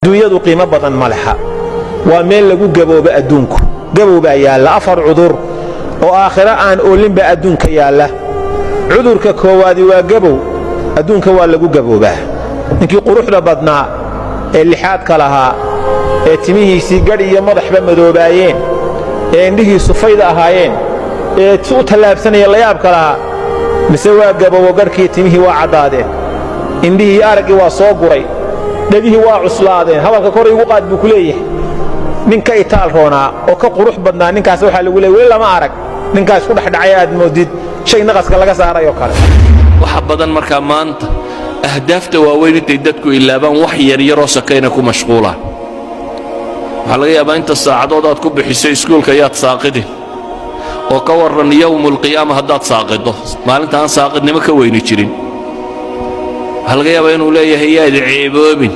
Adduunyadu qiimo badan ma leha. Waa meel lagu gaboobo adduunku. Gabow baa yaalla. Afar cudur oo aakhiro aan oolinba adduunka yaalla. Cudurka koowaadi waa gabow. Adduunka waa lagu gaboobaa. Ninkii quruxda badnaa ee lixaadka lahaa, ee timihiisii gadh iyo madaxba madoobaayeen, ee indhihiisu fayda ahaayeen, ee u tallaabsanaya layaabka lahaa, mise waa gabowo. Gadhkii timihii waa caddaadeen, indhihii iyo araggii waa soo guray, dhegihii waa cuslaadeen, hadalka kor igu qaad buu ku leeyahay. Nin ka itaal roonaa oo ka qurux badnaa ninkaas waxaa lagu leeyay weli lama arag. Ninkaas ku dhexdhacay aad moodid shay naqaska laga saaray oo kale. Waxa badan markaa maanta ahdaafta waaweyn intay dadku ilaabaan, wax yaryaroo sakayna ku mashquulaan. Waxaa laga yaabaa inta saacadood aad ku bixiso iskuulka yaad saaqidin, oo ka warran yowmulqiyaama haddaad saaqiddo, maalinta aan saaqidnimo ka weyni jirin. Waxaa laga yaabaa inuu leeyahay yaad ceeboobin,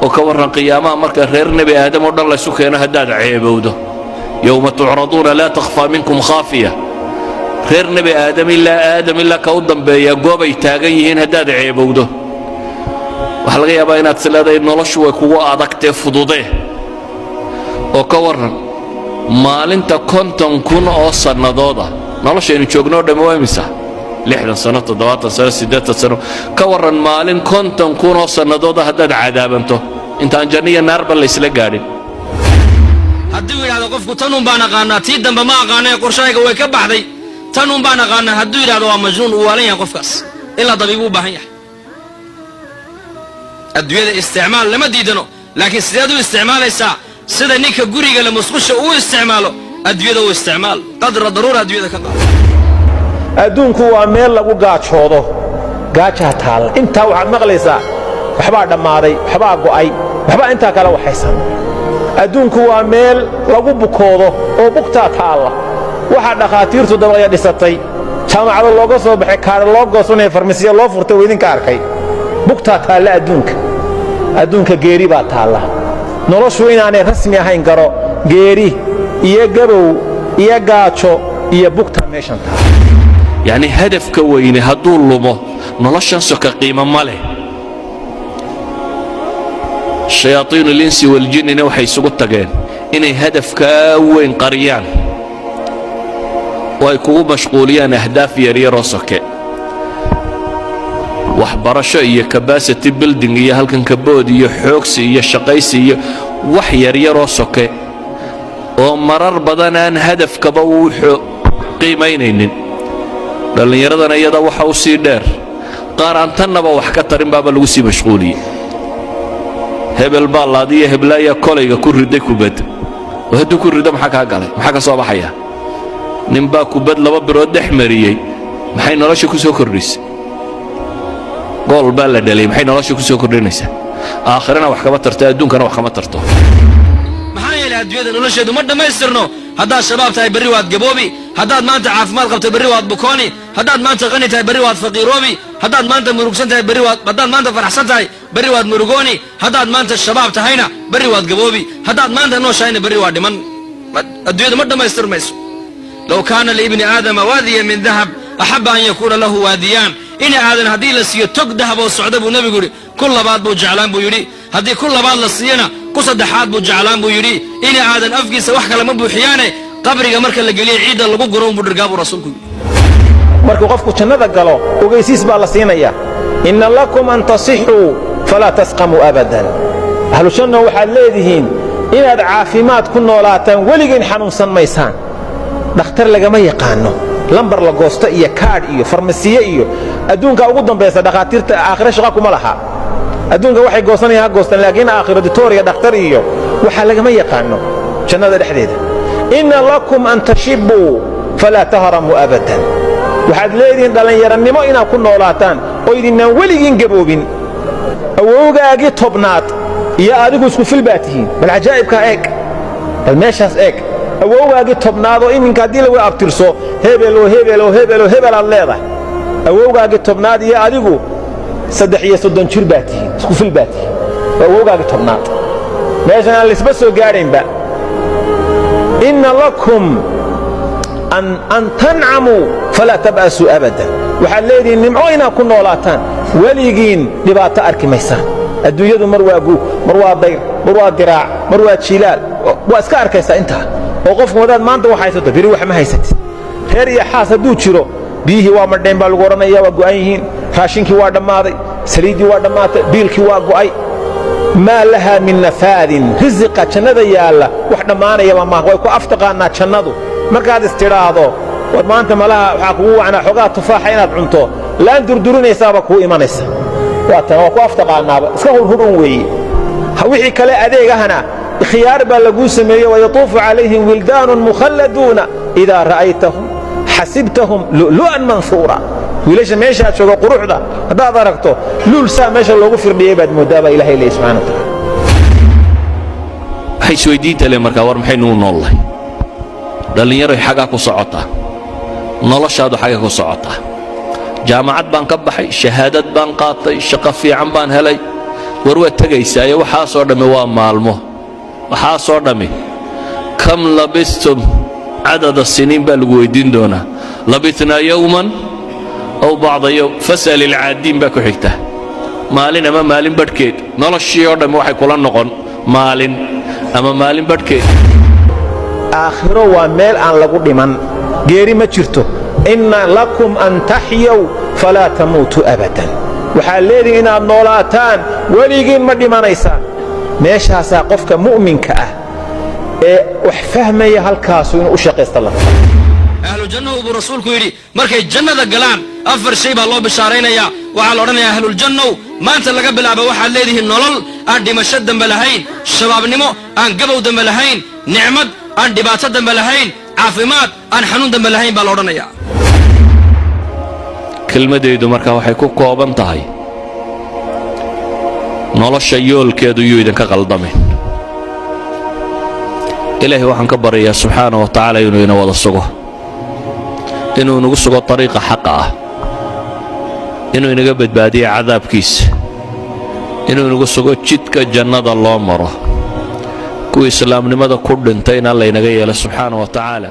oo ka warran qiyaamaha marka reer Nebi Aadam oo dhan laysu keeno haddaad ceebowdo. يوم تعرضون لا تخفى منكم خافية. Reer Nebi Aadam, ilaa Aadam ilaa ka u dambeeya, goobay taagan yihiin haddaad ceebowdo. Waxaa laga yaabaa inaad is leedahay noloshu way kugu adagtee fududee, oo ka warran maalinta 50,000 oo sannadooda. Noloshaynu joognoo dhammi waa imisa? 60 sano, 70 sano, 80 sano. Ka warran maalin 50,000 oo sannadooda haddaad cadaabanto, intaan janno iyo naarba laysla gaadhin? Hadduu yidhahdo qofku tan un baan aqaanaa, tii dambe ma aqaana, qorshahayga way ka baxday, tan un baan aqaanaa hadduu yidhahdo, waa majnuun, uu waalan yahay qofkaas, ilaa dabiibu u baahan yahay. Adduunyada isticmaal lama diidano, laakiin sideed u isticmaalaysaa? Sida ninka guriga le musqusha uu isticmaalo adduunyada u isticmaal. قدر ضرورة adduunyada ka qaado. Adduunku waa meel lagu gaajoodo. Gaajaa taalla. Intaa waxaad maqlaysaa waxbaa dhammaaday, waxbaa go'ay, waxbaa intaa kale waxaysan. Adduunku waa meel lagu bukoodo oo bugtaa taalla. Waxaa dhakhaatiirtu dabaqya dhisatay, jaamacado looga soo baxay, kaadha loo goosanaya, farmasiya loo furtay oo idinka arkay. Bugtaa taalla adduunka. Adduunka geeri baa taalla. Noloshu inaanay rasmi ahayn garo. Geeri iyo gabow iyo gaajo iyo bugtaa meeshan taalla. Yacni hadafka weyne hadduu lumo, noloshan soka qiimo ma leh. شياطين الإنس والجن na waxay isugu tageen inay hadafkaa weyn qariyaan oo ay kugu mashquuliyaan ahdaaf yaryaroo soke, waxbarasho iyo capacity building iyo halkan kabood iyo xoogsi iyo shaqaysi iyo wax yaryaroo soke oo marar badan aan hadafkaba uu qiimaynaynin. Dhallinyaradana iyada waxa u sii dheer qaar aan tannaba wax ka tarin baaba lagu sii mashquuliyey. Hebel baa laadiyo heblaayaa kolayga ku riday kubad, oo hadduu ku rido maxaa kaa galay? Maxaa ka soo baxaya? Ninbaa kubad laba birood dhex mariyey, maxay nolosha ku soo kordhisay? Gool baa la dhaliyay, maxay nolosha ku soo kordhinaysaa? Aakhirana wax kama tarto, adduunkana wax kama tarto. Maxaa yeelay, adduunyada nolosheedu ma dhammaystirno. Haddaad shabaab tahay, berri waad gaboobi. Haddaad maanta caafimaad qabto, berri waad bukooni. Haddaad maanta qani tahay, berri waad faqiiroobi. Haddaad maanta murugsan tahay, berri waad, haddaad maanta faraxsan tahay, berri waad murugooni. Haddaad maanta shabaab tahayna, berri waad gaboobi. Haddaad maanta nooshahayna, berri waa dhiman. Adduunyadu ma dhammaystirmayso. لو كان لابن آدم وادي من ذهب أحب أن يكون له واديان. Ina Aadan haddii la siiyo tog dahab oo socda, buu Nebigu yidhi, ku labaad buu jeclaan, buu yidhi. Haddii ku labaad la siiyana, ku saddexaad buu jeclaan, buu yidhi. Ina Aadan afkiisa wax kale ma buuxiyaane, qabriga marka la geliya ciidda lagu guro unbuu dhirgaa, buu Rasuulku yidhi. Markuu qofku jannada galo, ogaysiis baa la siinaya: إن لكم أن تصحوا فلا تسقموا أبدا. Ahlu janno, waxaad leedihiin inaad caafimaad ku noolaataan, weligiin xanuunsan maysaan. Dhakhtar lagama yaqaano, lambar la goosto iyo kaadh iyo farmasiye iyo adduunka ugu dambaysa. Dhakhaatiirta aakhiro shaqa kuma laha. Adduunka waxay goosanayaan ha goostaan, laakiin aakhiro ditooriga dhakhtar iyo waxaa lagama yaqaano jannada dhexdeeda. إن لكم أن تشبوا فلا تهرموا أبدا. Waxaad leedihiin dhallinyarannimo inaad ku noolaataan oo idinnaan weligiin gaboobin. Awowgaagii 10aad iyo adigu isku fil baa tihiin. Bal cajaa'ibkaa eeg, bal meeshaas eeg. Awowgaagii 10aad oo iminka haddii lagu abtirso hebel oo hebel oo hebel oo hebel aad leedahay, awowgaagii 10aad iyo adigu 33 jir baa tihiin, isku fil baa tihiin. Waa awowgaagii 10aad, meeshan aan laisba soo gaadhaynba. إن لكم أن تنعموا فلا تبأسوا أبدا. Waxaad leedihiin nimco inaad ku noolaataan, weligiin dhibaato arki maysaan. Adduunyadu mar waa guug, mar waa dayr. Mar waa diraac, mar waa jiilaal. Waa iska arkaysaa intaa oo qofku hadaad maanta wax haysato, beri wax ma haysatid. Reer iyo xaas hadduu jiro, biyihii waa madheen baa lagu odhanaya, waa go'an yihiin, raashinkii waa dhammaaday, saliiddii waa dhammaatay, biilkii waa go'ay. Maa lahaa min nafaadin. Risiqa jannada yaalla wax dhammaanayaba maaha. Way ku aftaqaannaa jannadu. Markaad istidhaahdo war maanta malaha waxaa kugu wacnaa xoogaa tufaaxa inaad cunto, laan durdurinaysaaba kuu imanaysa. Waa tan waa ku aftaqaannaaba, iska hurhurun weeye. Wixii kale adeegahana khiyaar baa laguu sameeyey. ويطوف عليهم ولدان مخلدون إذا رأيتهم حسبتهم لؤلؤا منثورا. Wiilasha meeshaad jooga quruxda haddaad aragto, luul saa meesha loogu firdhiyey baad mooddaa, baa Ilahay leeyay subxana wa taala. Waxay isweydiinta le markaa: war maxaynu u noollahay? Dhallinyaroy, xagaa ku socotaa noloshaadu? Xagga ku socotaa? Jaamacad baan ka baxay, shahaadad baan qaatay, shaqo fiican baan helay. War waad tegaysaaye, waxaasoo dhammi waa maalmo, waxaasoo dhammi. كم لبثتم عدد سنين baa lagu weyddiin doonaa. لبثنا يوما أو بعض يوم فاسأل العادين baa ku xigta. Maalin ama maalin badhkeed. Noloshii oo dhammi waxay kula noqon maalin ama maalin badhkeed. Aakhiro waa meel aan lagu dhiman, geeri ma jirto. إن لكم أن تحيوا فلا تموتوا أبدا. Waxaad leedihin inaad noolaataan, weligiin ma dhimanaysaan. Meeshaasaa qofka mu'minka ah ee wax fahmaya halkaasu inuu u shaqaysta la Ahlu jannahu buu Rasuulku yidhi, markay jannada galaan afar shay baa loo bishaaraynayaa. Waxaa la odhanayaa: ahluljannow, maanta laga bilaabo waxaad leedihiin nolol aan dhimasho dambe lahayn, shabaabnimo aan gabow dambe lahayn, nicmad aan dhibaato dambe lahayn, caafimaad aan xanuun dambe lahayn, baa la odhanayaa. Kelmadaydu markaa waxay ku kooban tahay: nolosha yoolkeedu yuu idinka qaldamin. Ilaahay waxaan ka baryayaa subxaana wa tacaala inuu ina wada sugo, inuu inagu sugo ariiqa xaqa ah, inuu inaga badbaadiyo cadaabkiisa, inuu inagu sugo jidka jannada loo maro, kuwa islaamnimada ku dhintayna laynaga yeelo subxaana wa tacaala.